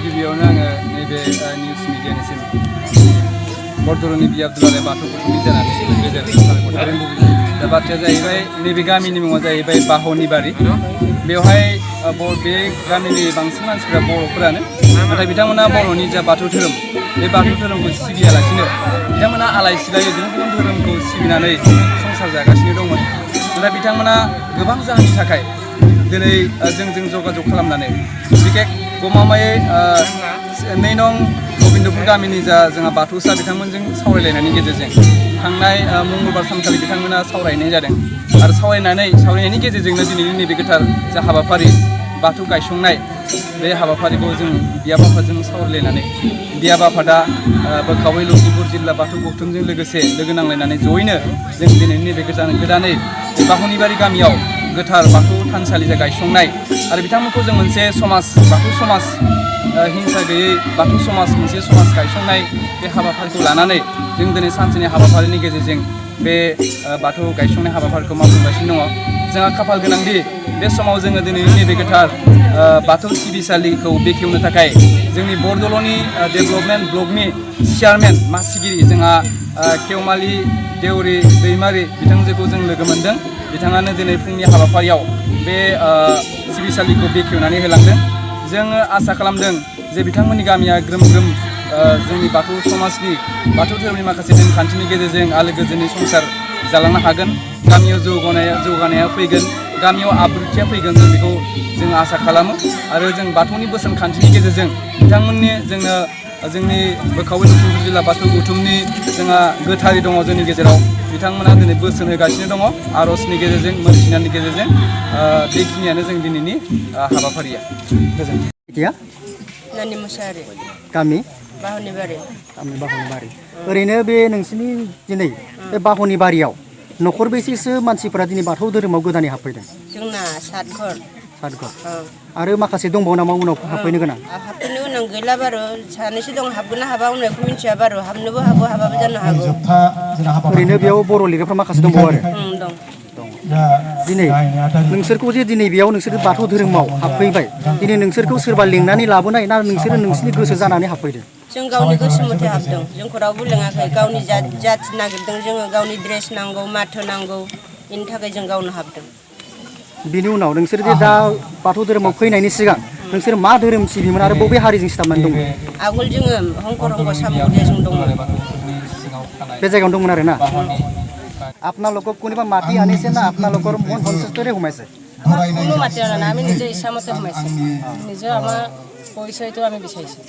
गिबियावनो आङो नैबे निउस मिडियानिसिम बरदलनि बि आब्दुल्लाह बाथौ गौथुमनि जानानै गेजेर दा बाथ्राया जाहैबाय नैबे गामिनि मुङा जाहैबाय बाहनि बारि बेवहाय बे गामिनि बांसिन मानसिफ्रा बर'फोरानो नाथाय बिथांमोना बर'नि जा बाथौ धोरोम बे बाथौ धोरोमखौ सिबियालासिनो बिथांमोना आलाय सिलायै गुबुन गुबुन धोरोमखौ सिबिनानै संसार जागासिनो दंमोन नाथाय बिथांमोना गोबां जाहोननि थाखाय दिनै जोंजों जगाजग खालामनानै बिखेख गमामायै 2 नं गबिन्दपुर गामिनि जा जोंहा बाथौसा बिथांमोनजों सावरायलायनायनि गेजेरजों थांनाय मंगलबार सानखालि बिथांमोना सावरायनाय जादों आरो सावरायनायनि गेजेरजोंनो दिनैनि नैबे गोथार जा हाबाफारि बाथौ गायसंनाय बे हाबाफारिखौ जों बियाब आफादजों सावरायलायनानै बियाब आफादा बोखावै लखिमपुर जिल्ला बाथौ गौथुमजों लोगोसे लोगो नांलायनानै जयैनो जों दिनैनि नैबे गोदानै बाहनिबारि गामियाव गोथार बाथौ थानसालि गायसंनाय आरो बिथांमोनखौ जों मोनसे समाज बाथौ समाज हिंसा गैयै बाथौ समाज मोनसे समाज गायसंनाय बे हाबाफारिखौ लानानै जों दिनै सानसेनि हाबाफारिनि गेजेरजों बे बाथौ गायसंनाय हाबाफारिखौ मावफुंगासिनो दङ जोंहा खाफाल गोनांदि बे समाव जोङो दिनैनि नैबे गोथार बाथौ सिबिसालिखौ बेखेवनो थाखाय जोंनि बरदलनि डेभेलपमेन्ट ब्लकनि चेयारमेन मासिगिरि जोंहा केवमालि देउरि दैमारि बिथांजोखौ जों लोगो मोन्दों बिथाङानो दिनै फुंनि हाबाफारियाव बे सिबिसालिखौ बेखेवनानै होलांदों जोङो आसा खालामदों जे बिथांमोननि गामिया ग्रोम ग्रोम जोंनि बाथौ समाजनि बाथौ धोरोमनि माखासे नेमखान्थिनि गेजेरजों आलो गोजोननि संसार जालांनो हागोन गामियाव जौगानाया फैगोन गामियाव आब्रुथिया फैगोन जों बेखौ जों आसा खालामो आरो जों बाथौनि बोसोन खान्थिनि गेजेरजों बिथांमोननि जोंनि बोखावै लखिमपुर जिल्ला बाथौ गौथुमनि जोंहा गोथारि दङ जोंनि गेजेराव बिथांमोना दिनै बोसोन होगासिनो दङ आर'जनि गेजेरजों मोनथिनायनि गेजेरजों बेखिनियानो जों दिनैनि हाबाफारिया गोजोन्थों। नानि मुसाहारि गामि बाहनिबारि ओरैनो बे नोंसिनि दिनै बे बाहनिबारियाव न'खर बेसेसो मानसिफोरा दिनै बाथौ धोरोमाव गोदानै हाबफैदों जोंना 7 घर आरो माखासे दंबावो नामा उनाव हाबफैनो गोनां हाबफैनो गोनां गैला बारु सानैसो दं हाबगोन ना हाबा उनावखौ मिन्थिया बारु हाबनोबो हागौ हाबाबो जानो हागौ ओरैनो बेयाव बर' लिरग्राफ्रा माखासे दंबावो आरो दं दिनै नोंसोरखौ जे दिनै बेयाव नोंसोर बाथौ धोरोमाव हाबफैबाय दिनै नोंसोरखौ सोरबा लिंनानै लाबोनाय ना नोंसोरो नोंसिनि गोसो जानानै हाबफैदों जों गावनि गोसो मथे हाबदों जोंखौ रावबो लिङाखै गावनि जाथि नागिरदों जोङो गावनि ड्रेस नांगौ माथो नांगौ बेनि थाखाय जों गावनो हाबदों बिनि उनाव नोंसोर जे दा बाथौ धोरोमाव फैनायनि सिगां नोंसोर मा धोरोम सिबियोमोन आरो बबे हारिजों सिथाबनानै दंमोन आगोल जोङो हंकर सामगुरियाजों दंमोन बे जायगायावनो दंमोन आरो ना আপোনালোকক কোনোবা মাটি আনিছে না আপোনালোকৰ মন সন্তুষ্টৰে সোমাইছে কোনো মাতি অনা নাই আমি নিজে ইচ্ছা মতে সোমাইছোঁ নিজৰ আমাৰ পৰিচয়টো আমি বিচাৰিছোঁ